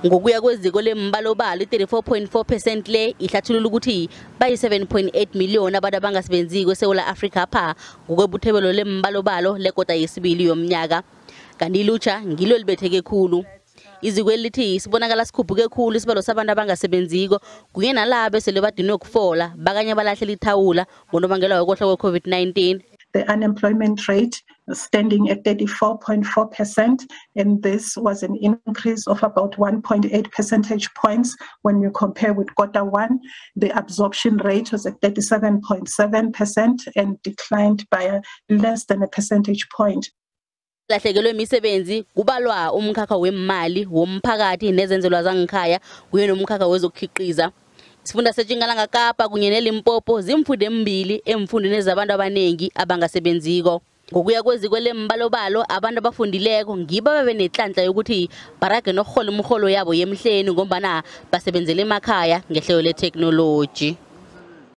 Ngokuya kweziko lembalobalo, i-34.4% le ihlathulula ukuthi bayi-7.8 million abantu abangasebenziko eSewula Afrika pha ngokwebuthebelo lembalobalo lekota yesibili yomnyaka. Kanti ilutjha ngilo elibetheke khulu. Iziko elithi sibonakala sikhuphuke khulu isibalo sabantu abangasebenziko kunye nalabo esele badinwe kufola bakanye balahlela ithawula ngonobangela wokwehla kwe-COVID-19. The unemployment rate standing at 34.4%, and this was an increase of about 1.8 percentage points when you compare with quarter 1. The absorption rate was at 37.7% and declined by less than a percentage point. Lahlekelwe imisebenzi kubalwa umkhakha wemali, womphakathi nezenzelwa zangekhaya kunye nomkhakha wezokukhiqiza. Isifunda seTjingalanga Kapa kunye neLimpopo zimfundo embili emfundweni ezabantu abanengi abangasebenziko. Ngokuya kweziko lembalobalo, abantu abafundileko ngibo ababe nenhlanhla yokuthi barage nokurhola imirholo yabo yemhleni ngombana basebenzela emakhaya ngehlelo letheknoloji.